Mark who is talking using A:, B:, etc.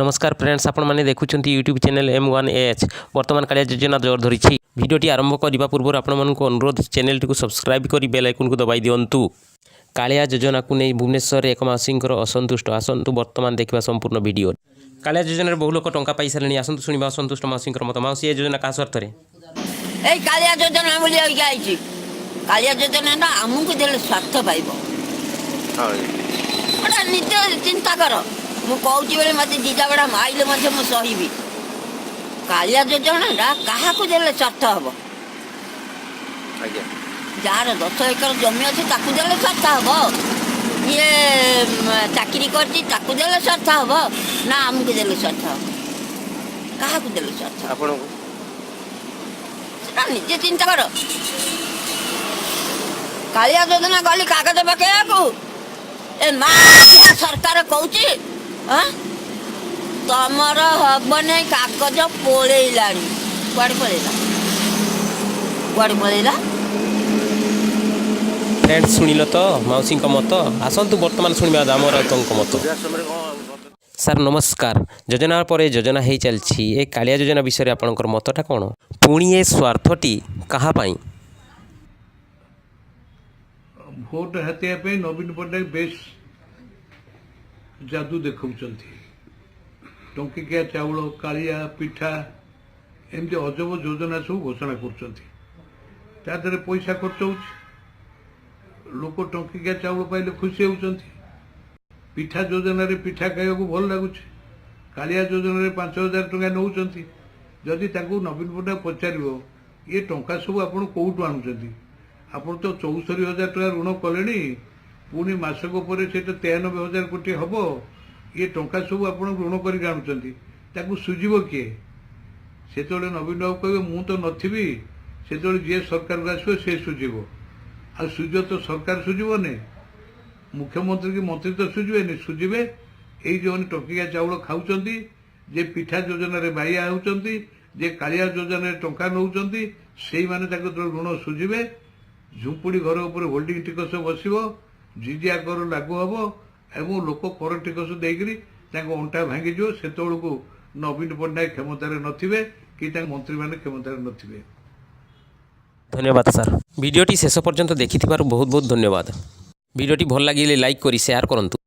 A: ନମସ୍କାର ଫ୍ରେଣ୍ଡସ୍, ଆପଣମାନେ ଦେଖୁଛନ୍ତି ୟୁଟ୍ୟୁବ୍ ଚ୍ୟାନେଲ୍ M1H। ବର୍ତ୍ତମାନ କାଳିଆ ଯୋଜନା ଜୋର ଧରିଛି। ଭିଡ଼ିଓଟି ଆରମ୍ଭ କରିବା ପୂର୍ବରୁ ଆପଣମାନଙ୍କୁ ଅନୁରୋଧ, ଚ୍ୟାନେଲଟିକୁ ସବସ୍କ୍ରାଇବ୍ କରି ବେଲ୍ ଆଇକନ୍କୁ ଦବାଇ ଦିଅନ୍ତୁ। କାଳିଆ ଯୋଜନାକୁ ନେଇ ଭୁବନେଶ୍ୱରରେ ଏକ ମାଉସୀଙ୍କର ଅସନ୍ତୁଷ୍ଟ। ଆସନ୍ତୁ, ବର୍ତ୍ତମାନ ଦେଖିବା ସମ୍ପୂର୍ଣ୍ଣ ଭିଡ଼ିଓ। କାଳିଆ ଯୋଜନାରେ ବହୁ ଲୋକ ଟଙ୍କା ପାଇସାରିଲେଣି। ଆସନ୍ତୁ, ଶୁଣିବା ଅସନ୍ତୁଷ୍ଟ ମାଉସୀଙ୍କର ମତ। ମାଉସୀ, ଏ ଯୋଜନା କାହା ସ୍ୱାର୍ଥରେ?
B: ଏଇ କାଳିଆ ଯୋଜନା ବୋଲି ଅଇକା ଆଇଛି। କାଳିଆ ଯୋଜନା ନା ଆମକୁ ଦେଲେ ସ୍ୱାର୍ଥ ପାଇବ। ଗୋଟେ ନିଜେ ଚିନ୍ତା କର। ମୁଁ କହୁଛି ବେଳେ ମତେ ଜିଜାବଡ଼ା ମାଇଲେ ମଧ୍ୟ ମୁଁ ସହିବି। କାଳିଆ ଯୋଜନାଟା କାହାକୁ ଦେଲେ ସ୍ୱାର୍ଥ ହବ? ଯାହାର 10 ଏକର ଜମି ଅଛି, ତାକୁ ଦେଲେ ସ୍ୱାର୍ଥ ହବ? ଯିଏ ଚାକିରି କରିଛି, ତାକୁ ଦେଲେ ସ୍ୱାର୍ଥ ହବ ନା ଆମକୁ ଦେଲେ ସ୍ୱାର୍ଥ ହବ? କାହାକୁ ଦେଲେ ସ୍ୱାର୍ଥ ହବ?
C: ଆପଣଙ୍କୁ।
B: ସେଟା ନିଜେ ଚିନ୍ତା କର। କାଳିଆ ଯୋଜନା ଗଲି କାଗଜ ପକେଇବାକୁ, ଏ ମା ସରକାର କହୁଛି, ଆଁ ତମର ହବନି, କାଗଜ ପଳେଇଲାଣି। କୁଆଡ଼େ ପଳେଇଲା? କୁଆଡ଼େ ପଳେଇଲା?
A: ଫ୍ରେଣ୍ଡସ୍, ଶୁଣିଲ ତ ମାଉସୀଙ୍କ ମତ। ଆସନ୍ତୁ, ବର୍ତ୍ତମାନ ଶୁଣିବା ଦାମ ରାଉତଙ୍କ ମତ।
C: ବୃଦ୍ଧାଶ୍ରମରେ କ'ଣ?
A: ସାର୍, ନମସ୍କାର। ଯୋଜନା ପରେ ଯୋଜନା ହେଇ ଚାଲିଛି। ଏ କାଳିଆ ଯୋଜନା ବିଷୟରେ ଆପଣଙ୍କର ମତଟା କ'ଣ? ପୁଣି ଏ ସ୍ୱାର୍ଥଟି କାହା ପାଇଁ?
D: ଭୋଟ ହାତେଇବା ପାଇଁ ନବୀନ ପଟ୍ଟନାୟକ ବେଶ ଯାଦୁ ଦେଖାଉଛନ୍ତି। ଟଙ୍କିକିଆ ଚାଉଳ, କାଳିଆ, ପିଠା, ଏମିତି ଅଜବ ଯୋଜନା ସବୁ ଘୋଷଣା କରୁଛନ୍ତି। ତା ଦେହରେ ପଇସା ଖର୍ଚ୍ଚ ହେଉଛି। ଲୋକ ଟଙ୍କିକିଆ ଚାଉଳ ପାଇଲେ ଖୁସି ହେଉଛନ୍ତି। ପିଠା ଯୋଜନାରେ ପିଠା ଖାଇବାକୁ ଭଲ ଲାଗୁଛି। କାଳିଆ ଯୋଜନାରେ 5,000 ଟଙ୍କା ନେଉଛନ୍ତି। ଯଦି ତାଙ୍କୁ ନବୀନ ପଟ୍ଟନାୟକ ପଚାରିବ, ଏ ଟଙ୍କା ସବୁ ଆପଣ କୋଉଠୁ ଆଣୁଛନ୍ତି? ଆପଣ ତ 64,000 ଟଙ୍କା ଋଣ କଲେଣି, ପୁଣି ମାସକ ପରେ ସେଇଟା 93,000 କୋଟି ହବ। ଇଏ ଟଙ୍କା ସବୁ ଆପଣ ଋଣ କରିକି ଆଣୁଛନ୍ତି, ତାକୁ ସୁଝିବ କିଏ? ସେତେବେଳେ ନବୀନ ବାବୁ କହିବେ, ମୁଁ ତ ନଥିବି, ସେତେବେଳେ ଯିଏ ସରକାରକୁ ଆସିବ ସେ ସୁଝିବ। ଆଉ ସୁଝିବ ତ ସରକାର ସୁଝିବନି, ମୁଖ୍ୟମନ୍ତ୍ରୀ କି ମନ୍ତ୍ରୀ ତ ସୁଝିବେନି। ସୁଝିବେ ଏଇ ଯେଉଁମାନେ ଟଙ୍କିକିଆ ଚାଉଳ ଖାଉଛନ୍ତି, ଯେ ପିଠା ଯୋଜନାରେ ବାଇଆ ହେଉଛନ୍ତି, ଯେ କାଳିଆ ଯୋଜନାରେ ଟଙ୍କା ନେଉଛନ୍ତି, ସେଇମାନେ ତାଙ୍କ ଋଣ ସୁଝିବେ। ଝୁମ୍ପୁଡ଼ି ଘର ଉପରେ ହୋଲ୍ଡିଂ ଟିକସ ବସିବ, ଜିଜିଆ କର ଲାଗୁ ହବ ଏବଂ ଲୋକ କର ଟିକସ ଦେଇକରି ତାଙ୍କ ଅଣ୍ଟା ଭାଙ୍ଗିଯିବ। ସେତେବେଳକୁ ନବୀନ ପଟ୍ଟନାୟକ କ୍ଷମତାରେ ନଥିବେ କି ତାଙ୍କ ମନ୍ତ୍ରୀମାନେ କ୍ଷମତାରେ ନଥିବେ।
A: ଧନ୍ୟବାଦ ସାର୍। ଭିଡ଼ିଓଟି ଶେଷ ପର୍ଯ୍ୟନ୍ତ ଦେଖିଥିବାରୁ ବହୁତ ବହୁତ ଧନ୍ୟବାଦ। ଭିଡ଼ିଓଟି ଭଲ ଲାଗିଲେ ଲାଇକ୍ କରି ସେୟାର କରନ୍ତୁ।